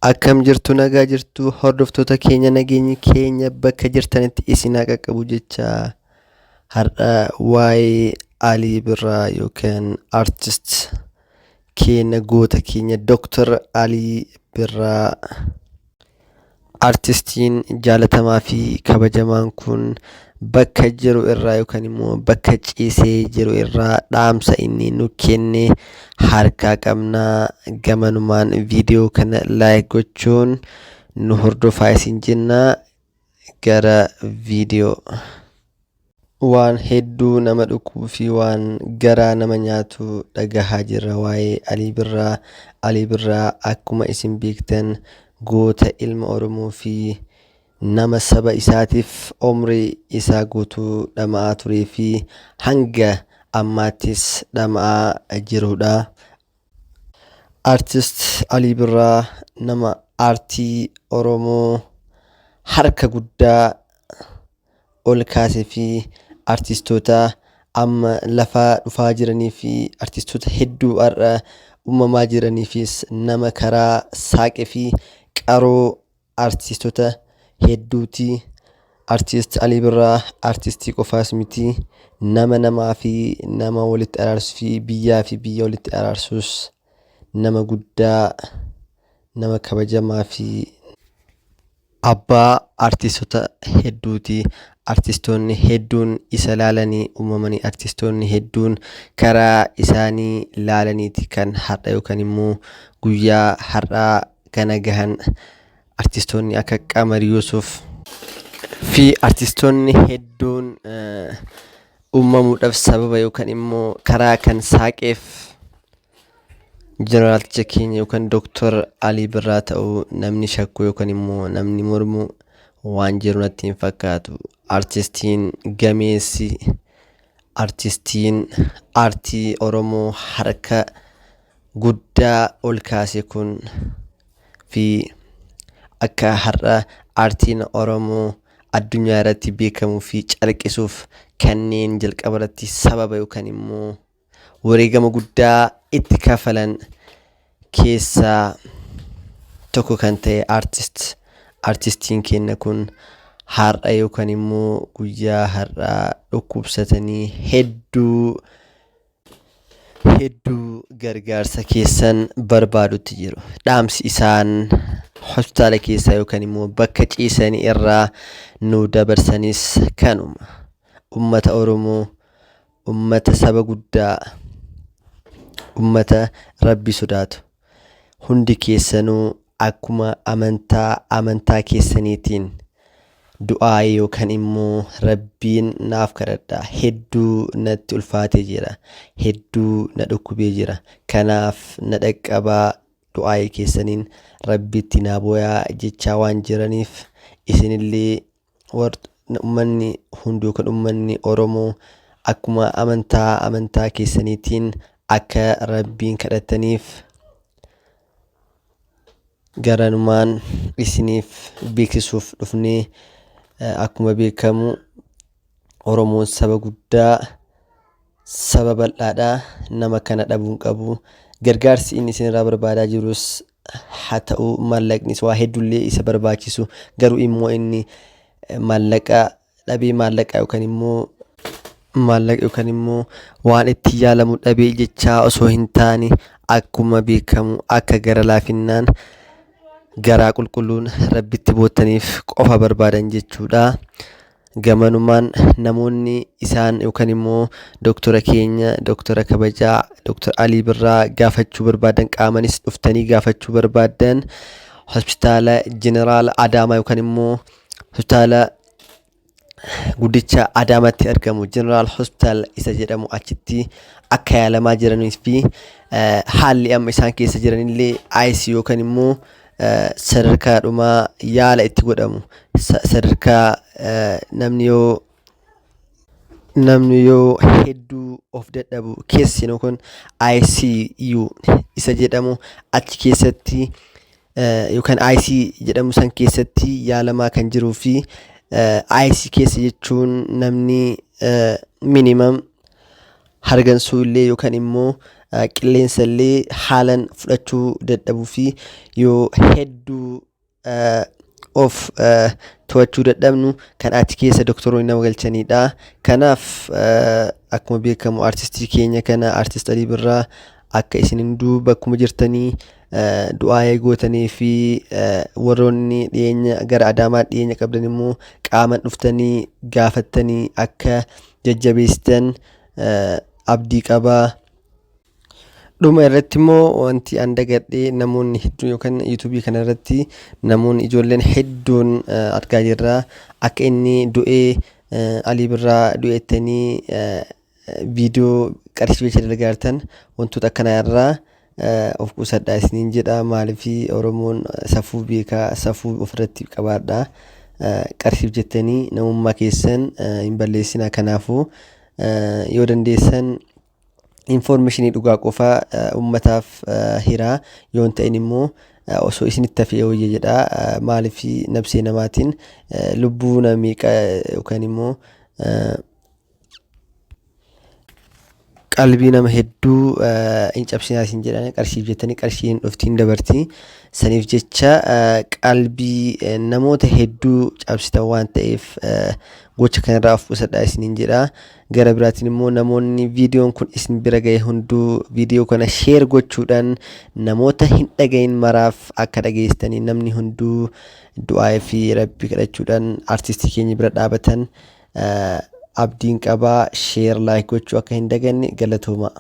Akkam jirtu, nagaa jirtu hordoftoota keenya? Nageenyi keenya bakka jirtanitti isin haa qaqqabu jecha, har'a waa'ee Alii Birraa yookaan artist keenya, goota keenya Dooktar Alii Birraa, artistiin jaalatamaa fi kabajamaan kun bakka jiru irraa yookaan immoo bakka ciisee jiru irraa dhaamsa inni nu kenne harkaa qabnaa. Gamanumaan viidiyoo kana like gochuun nu hordofaa isin jennaa. Gara viidiyoo. Waan hedduu nama dhukkubuu fi waan garaa nama nyaatu dhagahaa jirra waa'ee Alii Birraa. Alii Birraa akkuma isin beektan goota ilma Oromoo fi nama saba isaatiif umrii isaa guutuu dhama'aa turee fi hanga ammaattis dhama'aa jirudha. Artist Alii Birraa nama aartii Oromoo harka guddaa ol kaasee fi artistoota amma lafaa dhufaa jiranii fi artistoota hedduu har'a uumamaa jiraniifis nama karaa saaqee fi qaroo artistoota hedduuti. Artist Alii Birraa artistii qofaas miti, nama namaa fi nama walitti araarsuu fi biyyaa fi biyya walitti araarsus nama guddaa, nama kabajamaa fi abbaa artistoota hedduuti. Artistoonni hedduun isa laalanii uumamanii, artistoonni hedduun karaa isaanii laalaniiti kan har'a yookaan immoo guyyaa har'aa kana gahan. Artistoonni akka Qamar Yuusuf fi artistoonni hedduun uumamuudhaaf sababa yookaan immoo karaa kan saaqeef jeneraalticha keenya yookaan Dooktar Alii Birraa ta'uu namni shakku yookaan immoo namni mormu waan jiru natti hin fakkaatu. Artistiin gameessi, artistiin aartii Oromoo harka guddaa ol kaase kun fi akka har'a aartiin Oromoo addunyaa irratti beekamuu fi calaqqisuuf kanneen jalqaba irratti sababa yookaan immoo wareegama guddaa itti kafalan keessaa tokko kan ta'e artistiin keenya kun har'a yookaan immoo guyyaa har'aa dhukkubsatanii hedduu hedduu gargaarsa keessan barbaadutti jiru. Dhaamsi isaan hospitaala keessaa yookaan immoo bakka ciisanii irraa nu dabarsanis kanuma. Ummata Oromoo, ummata saba guddaa, ummata Rabbi sodaatu, hundi keessanuu akkuma amantaa amantaa keessaniitiin du'aa yookaan immoo Rabbiin naaf kadhadha. Hedduu natti ulfaatee jira. Hedduu na dhukkubee jira. Kanaaf na dhaqqabaa, du'aayii keessaniin Rabbitti naa booyaa jechaa waan jiraniif, isinillee uummanni hundi yookaan uummanni Oromoo akkuma amantaa amantaa keessaniitiin akka Rabbiin kadhataniif garanumaan isiniif beeksisuuf dhufnee. Akkuma beekamu Oromoon saba guddaa, saba bal'aadha. Nama kana dhabuu hin qabu. Gargaarsi inni isinirraa barbaadaa jirus haa ta'u maallaqnis waa hedduullee isa barbaachisu, garuu immoo inni maallaqa dhabee, maallaqa yookaan immoo maallaqa yookaan immoo waan itti yaalamu dhabee jechaa osoo hin taane, akkuma beekamu akka gara laafinnaan garaa qulqulluun Rabbitti boottaniif qofa barbaadan jechuudha. Gamanumaan namoonni isaan yookaan immoo doktora keenya, doktora kabajaa Doktor Alii Birraa gaafachuu barbaadan, qaamanis dhuftanii gaafachuu barbaadan, hospitaala Jeneraal Adaamaa yookaan immoo hospitaala guddicha Adaamaatti argamu, Jeneraal Hospitaal isa jedhamu, achitti akka yaalamaa jiranii fi haalli amma isaan keessa jiranillee ICU yookaan immoo sadarkaa dhumaa yaala itti godhamu, sadarkaa namni yoo hedduu of dadhabu keessi kun ICU isa jedhamu achi keessatti yookaan IC jedhamu san keessatti yaalamaa kan jiruu fi IC keessa jechuun namni minimum hargansuu illee yookaan immoo Qilleensa illee haalan fudhachuu dadhabuu fi yoo hedduu of to'achuu dadhabnu kan achi keessa doktoroonni nama galchanidha. Kanaaf akkuma beekamu artistii keenya kana artist Alii Birraa akka isin hunduu bakkuma jirtanii du'aa gootanii fi warroonni dhiyeenya gara Adaamaa dhiyeenya qabdan immoo qaaman dhuftanii gaafattanii akka jajjabeessitan abdii qabaa. Dhuma irratti immoo wanti an dagadhe namoonni hedduun yookaan yuutuubii kana irratti namoonni ijoolleen hedduun argaa jirra. Akka inni du'ee Alii Birraa du'ettanii viidiyoo qarshii jecha dalagaa jirtan wantoota akkanaa irraa of qusadhaa isiniin jedha. Maaliif Oromoon safuu beekaa safuu ofirratti qabaadha. Qarshiif jettanii namummaa keessan hin balleessinaa. Kanaafuu yoo dandeessan infoormeeshinii dhugaa qofa uummataaf hiraa yoo hin ta'in immoo osoo isinitti hafee wayya jedha. Maaliif nabsee namaatiin lubbuu nama meeqa yookaan immoo qalbii nama hedduu hin cabsinaa isin jedhan qarshiif jettanii qarshii hin dhufti hin dabarti. Saniif jecha qalbii namoota hedduu cabsitan waan ta'eef gocha kanarraa of qusadhaa isiniin jedha. Gara biraatiin immoo namoonni viidiyoon kun isin bira ga'e hunduu viidiyoo kana sheer gochuudhaan namoota hin dhagahin maraaf akka dhageessitanii namni hunduu du'aa fi rabbi kadhachuudhaan artistii keenya bira dhaabatan abdiin qabaa sheer laayik gochuu akka hin daganne galatooma.